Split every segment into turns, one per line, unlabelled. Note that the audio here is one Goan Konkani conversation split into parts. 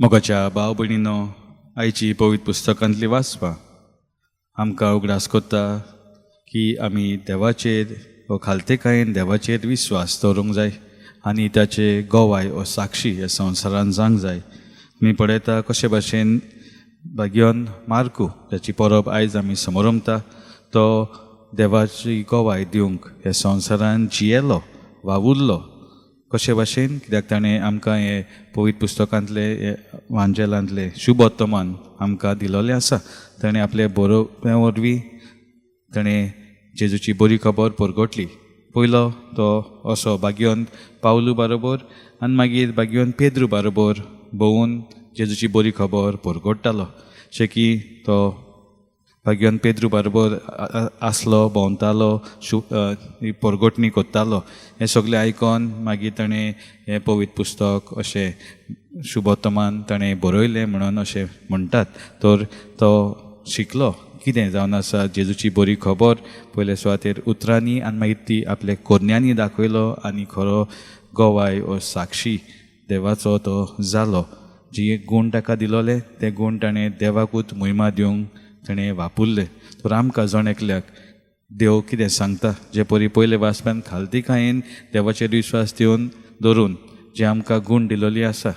मोगाच्या भाव भयणीनो, आयची पवित्र पुस्तकांतली वाचपां आमकां उगडास कोत्ता की आमी देवाचेर वो खालतेकायेन देवाचेर विस्वास दवरूंक जाय आनी ताचे गोवाय वो साक्षी ह्या संवसारान जावंक जाय. आमी पळयता कशे भाशेन भाग्योन मार्कू जाची परब आयज आमी समरमता तो देवाची गोवाय दिवंक ह्या संवसारान जियेलो, वावुरलो. कशे भाशेन कित्याक ताणें आमकां हें पवित्र पुस्तकांतलें हें वांजेलांतलें शुभवर्तमान आमकां दिलोलें आसा. ताणें आपले बरोवप्या वरवीं ताणें जेजूची बरी खबर परगटली. पयलो तो असो बागयोन पावलू बारोबर आनी मागीर बागयोन पेद्रू बारोबर भोंवून जेजूची बरी खबर परगट्टालो. शेकी तो बागयोन पेद्रू बारोबर आसलो, भोंवतालो, परगटणी करतालो. हें सगळें आयकोन मागीर ताणें हें पवित्र पुस्तक अशें शुभवर्तमान ताणें बरयलें म्हणून अशें म्हणटात. तर तो शिकलो कितें जावन आसा जेजूची बरी खबर पयले सुवातेर उतरांनी आनी मागीर ती आपल्या कोरण्यांनी दाखयलो आनी खरो गोवाय वो साक्षी देवाचो तो जालो. जी गूण ताका दिलोले ते गूण ताणें देवाकूच मोहिमा दिवंक ताणें वापुरले. तर आमकां जण एकल्याक देव कितें सांगता जे परी पयले वाचप्यान खालतीकायेन देवाचेर विश्वास दिवन धरून जे आमकां गूण दिलोली आसा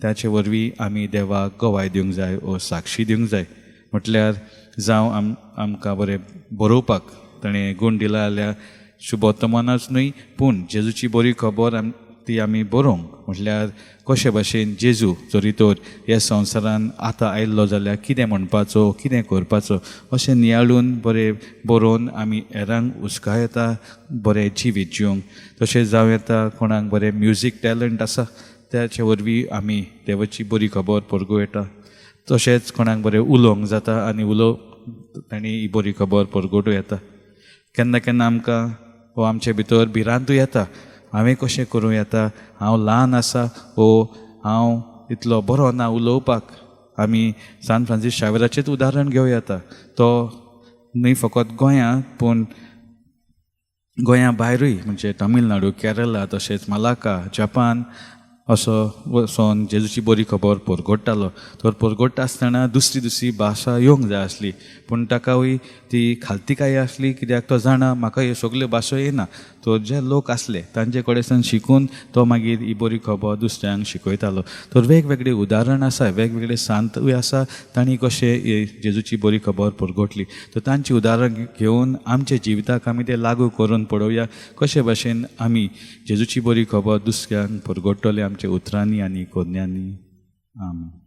ताचे वरवीं आमी देवाक गोवाय दिवंक जाय वो साक्षी दिवंक जाय. म्हटल्यार जावं आमकां बरें बरोवपाक ताणें गूण दिला जाल्यार शुभवर्तमानच न्हय पूण जेजूची बरी खबर ती आमी बरोवंक म्हटल्यार कशे भाशेन जेजू जरी तर ह्या संवसारान आतां आयिल्लो जाल्यार कितें म्हणपाचो कितें करपाचो अशें नियाळून बरें बरोवन आमी हेरांक हुस्काय येता बरें जिवीत जिवंक. तशें जावं येता कोणाक बरें म्युजीक टॅलंट आसा ताचे वरवीं आमी देवाची बरी खबर परगूं येता. तशेंच कोणाक बरें उलोवंक जाता आनी तांणी ही बरी खबर परगटूं येता. केन्ना केन्ना आमकां वो आमचे भितर भिरांतूय येता, हांवें कशें करूं येता, हांव ल्हान आसा वो हांव इतलो बरो ना उलोवपाक. आमी सान फ्रांसीस शावेराचेंच उदाहरण घेवं येता. तो न्हय फकत गोंयांत पूण गोंया भायरूय म्हणजे तमिळनाडू, केरला तशेंच मलाका, जपान असो वचोन जेजूची बरी खबर परगट्टालो. तर परगट्टा आसतना दुसरी दुसरी भाशा येवंक जाय आसली पूण ताकाय ती खालतीकाय आसली कित्याक तो जाणा म्हाका ह्यो सगल्यो भाशो येना. तर जे लोक आसले तांचे कडेन शिकून तो मागीर ही बरी खबर दुसऱ्यांक शिकयतालो. तर वेगवेगळे उदाहरण आसा, वेगवेगळे सांतूय आसा तांणी कशें जेजूची बरी खबर परगटली. तर तांची उदाहरण घेवन आमच्या जिविताक आमी तें लागू करून पळोवया कशे भाशेन आमी जेजूची बरी खबर दुसऱ्यांक परगट्टले आमच्या उतरांनी आनी कोन्यांनी. आमेन.